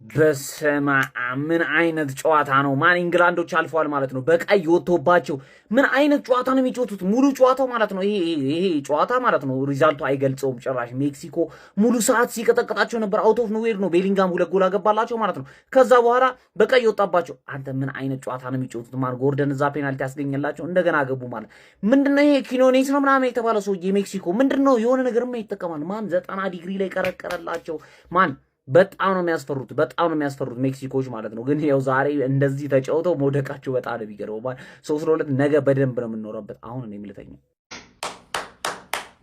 በስመ አብ፣ ምን አይነት ጨዋታ ነው? ማን ኢንግላንዶች አልፈዋል ማለት ነው። በቀይ ወጥቶባቸው ምን አይነት ጨዋታ ነው የሚጫወቱት? ሙሉ ጨዋታው ማለት ነው። ይሄ ጨዋታ ማለት ነው result ኡ አይገልጸውም ጭራሽ። ሜክሲኮ ሙሉ ሰዓት ሲቀጠቅጣቸው ነበር። Out of nowhere ነው ቤሊንጋም ሁለት ጎል አገባላቸው ማለት ነው። ከዛ በኋላ በቀይ ወጣባቸው። አንተ፣ ምን አይነት ጨዋታ ነው የሚጫወቱት? ማን ጎርደን እዛ ፔናልቲ ያስገኘላቸው፣ እንደገና ገቡ ማለት ምንድነው? ይሄ ኪኖኔስ ነው ምናምን የተባለ ሰውዬ ሜክሲኮ ምንድነው? የሆነ ነገርማ ይጠቀማል። ማን 90 ዲግሪ ላይ ቀረቀረላቸው። ማን በጣም ነው የሚያስፈሩት። በጣም ነው የሚያስፈሩት ሜክሲኮች ማለት ነው። ግን ያው ዛሬ እንደዚህ ተጫውተው መውደቃቸው በጣም ነው የሚገርመው። 3-2። ነገ በደንብ ነው የምንኖረበት። አሁን እኔ የምልተኛ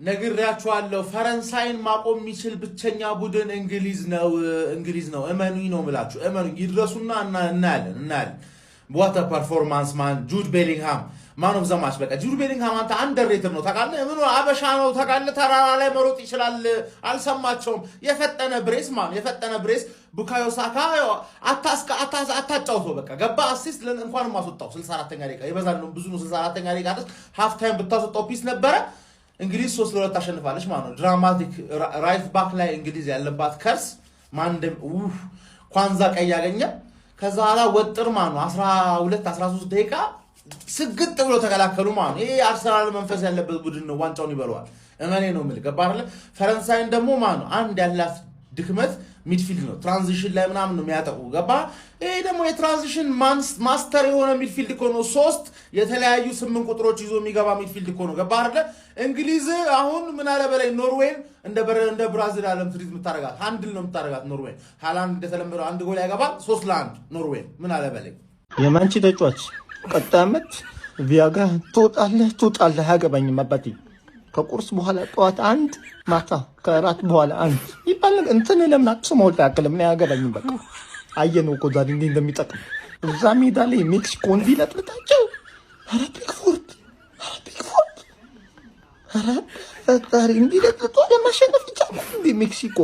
ነግሬያችኋለሁ። ፈረንሳይን ማቆም የሚችል ብቸኛ ቡድን እንግሊዝ ነው። እንግሊዝ ነው። እመኑኝ ነው የምላችሁ። እመኑኝ። ይድረሱና እናያለን፣ እናያለን። What a performance, man! ጁድ ቤሊንግሃም man of the match። በቃ ጁድ ቤሊንግሃም አንተ underrated ነው፣ ታውቃለህ። ምኑ አበሻ ነው፣ ታውቃለህ። ተራራ ላይ መሮጥ ይችላል። አልሰማቸውም። የፈጠነ brace, man፣ የፈጠነ brace። ቡካዮ ሳካ አታጫውተው። በቃ ገባ፣ assist እንኳንም አስወጣው። 64ኛ ደቂቃ ይበዛል ነው፣ ብዙ ነው። 64ኛ ደቂቃ ድረስ half time ብታስወጣው peace ነበረ። እንግሊዝ 3-2 ታሸንፋለች ማለት ነው። Dramatic right back ላይ እንግሊዝ ያለባት curse ማን ኳንዛ ቀይ ያገኘ። ከዛ በኋላ ወጥር ማለት ነው፣ 12 13 ደቂቃ ስግጥ ብሎ ተከላከሉ ማለት ነው። ይሄ የአርሰናል መንፈስ ያለበት ቡድን ነው። ዋንጫውን ይበለዋል። እመኔ ነው የምልህ። ገባህ አይደለ? ፈረንሳይን ደግሞ ማለት ነው አንድ ያላት ድክመት midfield ነው። Transition ላይ ምናምን ነው የሚያጠቁ። ገባ? ይሄ ደግሞ የ transition master የሆነ midfield እኮ ነው። ሶስት የተለያዩ ስምንት ቁጥሮች ይዞ የሚገባ midfield እኮ ነው። ገባ አይደለ? እንግሊዝ አሁን ምን አለ በላይ ኖርዌይን እንደ ብራዚል ዓለም treat የምታደርጋት፣ handle ነው የምታደርጋት ኖርዌይን። ሃላንድ እንደተለመደው አንድ ጎል ያገባል። 3-1 ኖርዌይን። ምን አለ በላይ። የማንቺ ተጫዋች ቀጣይ ዓመት ቪያግራ ትወጣለህ፣ ትወጣለህ። አያገባኝም አባቴ። ከቁርስ በኋላ ጠዋት አንድ፣ ማታ ከእራት በኋላ አንድ ይባላል። እንትን ለምን አቅስም ሐውልት አያክልም? እኔ አያገባኝም። በቃ አየነው እኮ ዛሬ እንዴት እንደሚጠቅም እዛ ሜዳ ላይ ሜክሲኮ እንዲለጥልጣቸው። ኧረ ፒክፎርድ፣ ኧረ ፒክፎርድ፣ ኧረ ፈጣሪ፣ እንዲለጥልጦ ለማሸነፍ ይቻላል እንዴ ሜክሲኮ?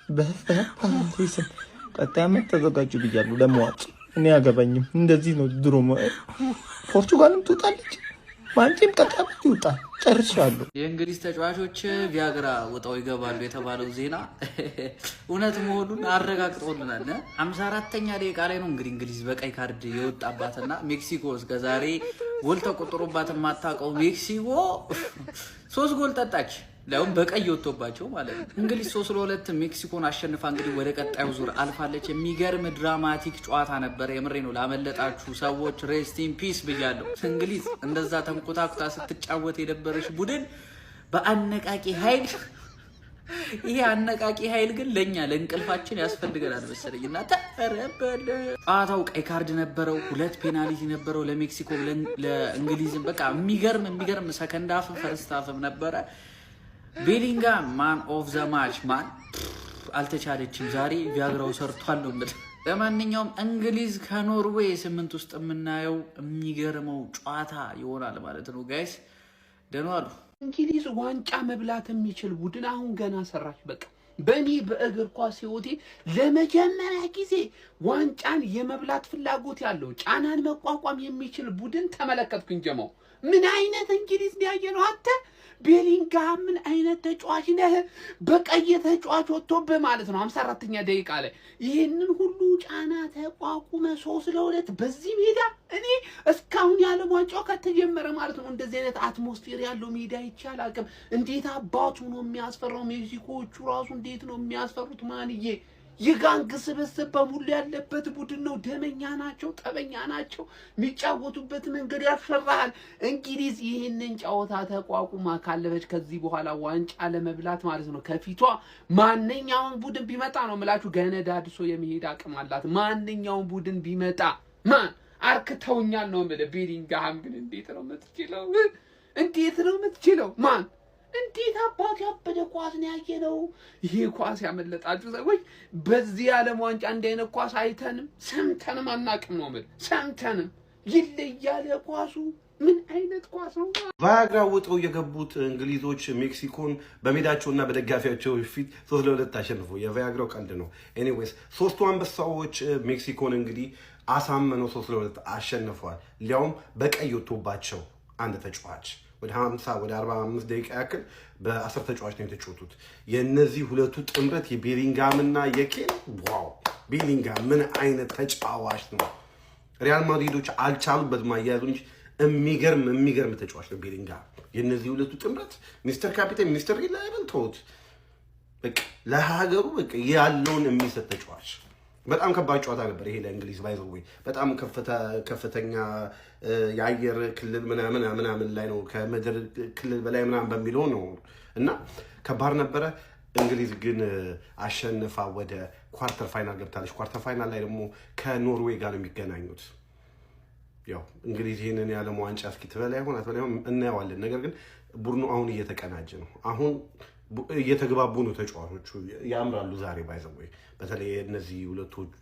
በፈጣሪ ስም ቀጣይ ዓመት ተዘጋጁ ብያለሁ ለመዋጥ። እኔ አያገባኝም። እንደዚህ ነው ድሮ። ፖርቱጋልም ትውጣለች፣ ማንቼም ቀጣይ ዓመት ይውጣል። ጨርሻለሁ። የእንግሊዝ ተጫዋቾች ቪያግራ ውጠው ይገባሉ የተባለው ዜና እውነት መሆኑን አረጋግጠውልናል። 54ኛ ደቂቃ ላይ ነው እንግዲህ እንግሊዝ በቀይ ካርድ የወጣባትና ሜክሲኮ እስከዛሬ ጎል ተቆጥሮባት የማታውቀው ሜክሲኮ ሶስት ጎል ጠጣች። ሊያውም በቀይ ወጥቶባቸው ማለት ነው። እንግሊዝ 3-2 ሜክሲኮን አሸንፋ እንግዲህ ወደ ቀጣዩ ዙር አልፋለች። የሚገርም dramatic ጨዋታ ነበረ። የምሬ ነው። ላመለጣችሁ ሰዎች rest in peace ብያለሁ። እንግሊዝ እንደዛ ተንኮታኩታ ስትጫወት የነበረች ቡድን በአነቃቂ ኃይል፣ ይሄ አነቃቂ ኃይል ግን ለእኛ ለእንቅልፋችን ያስፈልገናል መሰለኝ እና ተረበለ ጨዋታው ቀይ ካርድ ነበረው፣ ሁለት ፔናልቲ ነበረው ለሜክሲኮ፣ ለእንግሊዝም። በቃ የሚገርም የሚገርም second half ም first half ም ነበረ። ቤሊንጋም man of the match, man። አልተቻለችም። ዛሬ ቪያግራው ሰርቷል ነው የምልህ። ለማንኛውም እንግሊዝ ከኖርዌይ ስምንት ውስጥ የምናየው የሚገርመው ጨዋታ ይሆናል ማለት ነው guys። ደህና ዋሉ። እንግሊዝ ዋንጫ መብላት የሚችል ቡድን አሁን ገና ሰራች። በቃ በእኔ በእግር ኳስ ሕይወቴ ለመጀመሪያ ጊዜ ዋንጫን የመብላት ፍላጎት ያለው፣ ጫናን መቋቋም የሚችል ቡድን ተመለከትኩኝ። ጀማው፣ ምን አይነት እንግሊዝ ያየ ነው አንተ። ቤሊንግሃም ምን አይነት ተጫዋች ነህ? በቀይ ተጫዋች ወጥቶብህ ማለት ነው 54ኛ ደቂቃ ላይ ይህንን ሁሉ ጫና ተቋቁመ 3-2 በዚህ ሜዳ። እኔ እስካሁን የዓለም ዋንጫው ከተጀመረ ማለት ነው እንደዚህ አይነት atmosphere ያለው ሜዳ አይቼ አላውቅም። እንዴት አባቱ ነው የሚያስፈራው! ሜክሲኮዎቹ ራሱ እንዴት ነው የሚያስፈሩት ማንዬ! የ gang ስብስብ በሙሉ ያለበት ቡድን ነው። ደመኛ ናቸው፣ ጠበኛ ናቸው። የሚጫወቱበት መንገድ ያስፈራሃል። እንግሊዝ ይህንን ጨዋታ ተቋቁማ ካለፈች ከዚህ በኋላ ዋንጫ ለመብላት ማለት ነው ከፊቷ ማንኛውም ቡድን ቢመጣ ነው የምላችሁ ገነዳድሶ የመሄድ አቅም አላት። ማንኛውም ቡድን ቢመጣ ማን አርክተውኛል ነው የምልህ። ቤሊንግሃም ግን እንዴት ነው የምትችለው? እንዴት ነው የምትችለው? ማን እንዴት አባቱ ያበደ ኳስ ነው ያየነው። ይሄ ኳስ ያመለጣችሁ ሰዎች በዚህ ዓለም ዋንጫ እንዲህ አይነት ኳስ አይተንም ሰምተንም አናውቅም ነው የምልህ። ሰምተንም ይለያል ኳሱ። ምን አይነት ኳስ ነው? ቫያግራ ውጠው የገቡት እንግሊዞች ሜክሲኮን በሜዳቸውና በደጋፊያቸው ፊት 3-2 አሸንፎ የቫያግራው ቀልድ ነው። Anyways፣ ሶስቱ አንበሳዎች ሜክሲኮን እንግዲህ አሳምነው 3-2 አሸንፈዋል። ሊያውም በቀይ ወጥቶባቸው አንድ ተጫዋች ወደ 50 ወደ 45 ደቂቃ ያክል በ10 ተጫዋች ነው የተጫወቱት። የእነዚህ ሁለቱ ጥምረት የቤሊንጋም እና የኬን wow! ቤሊንግሃም ምን አይነት ተጫዋች ነው! ሪያል ማድሪዶች አልቻሉበት ማያያዙ እንጂ የሚገርም የሚገርም ተጫዋች ነው ቤሊንግሃም። የእነዚህ ሁለቱ ጥምረት Mister Captain፣ Mister Reliable ተውት። በቃ ለሀገሩ በቃ ያለውን የሚሰጥ ተጫዋች። በጣም ከባድ ጨዋታ ነበር ይሄ ለእንግሊዝ፣ by the way። በጣም ከፍተኛ የአየር ክልል ምናምን ምናምን ላይ ነው፣ ከምድር ክልል በላይ ምናምን በሚለው ነው እና ከባድ ነበረ። እንግሊዝ ግን አሸንፋ ወደ quarter final ገብታለች። Quarter final ላይ ደግሞ ከኖርዌይ ጋር ነው የሚገናኙት። ያው እንግሊዝ ይህንን የዓለም ዋንጫ እስኪ ትበላ ይሆን አትበላ ይሆን እናየዋለን። ነገር ግን ቡድኑ አሁን እየተቀናጀ ነው። አሁን እየተግባቡ ነው ተጫዋቾቹ፣ ያምራሉ። ዛሬ by the way በተለይ እነዚህ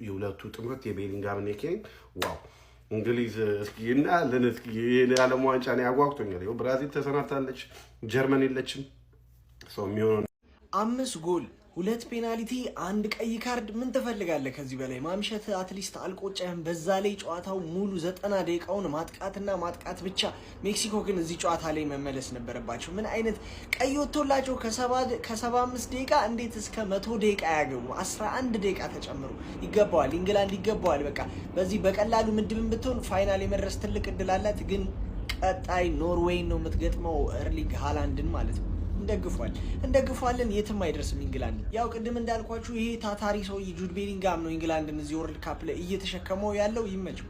የሁለቱ ጥምረት የቤሊንግሃም እና የኬን wow! እንግሊዝ እስኪ እናያለን። እስኪ የዓለም ዋንጫ ነው ያጓጉቶኛል። ይኸው ብራዚል ተሰናብታለች፣ ጀርመን የለችም። ሰው የሚሆነው አምስት ጎል፣ ሁለት ፔናልቲ፣ አንድ ቀይ ካርድ። ምን ትፈልጋለህ ከዚህ በላይ? ማምሸት at least አልቆጨህም። በዛ ላይ ጨዋታው ሙሉ 90 ደቂቃውን ማጥቃትና ማጥቃት ብቻ። ሜክሲኮ ግን እዚህ ጨዋታ ላይ መመለስ ነበረባቸው። ምን አይነት ቀይ ወጥቶላቸው ከ75 ደቂቃ እንዴት እስከ 100 ደቂቃ ያገቡ? 11 ደቂቃ ተጨምሮ ይገባዋል። ኢንግላንድ ይገባዋል። በቃ በዚህ በቀላሉ ምድብን ብትሆን final የመድረስ ትልቅ እድል አላት። ግን ቀጣይ ኖርዌይን ነው የምትገጥመው፣ ኤርሊንግ ሃላንድን ማለት ነው። እንደግፏል እንደግፏለን። የትም አይደርስም ኢንግላንድ። ያው ቅድም እንዳልኳችሁ ይሄ ታታሪ ሰውዬ ጁድ ቤሊንጋም ነው ኢንግላንድን እዚህ World Cup ላይ እየተሸከመው ያለው። ይመቸው።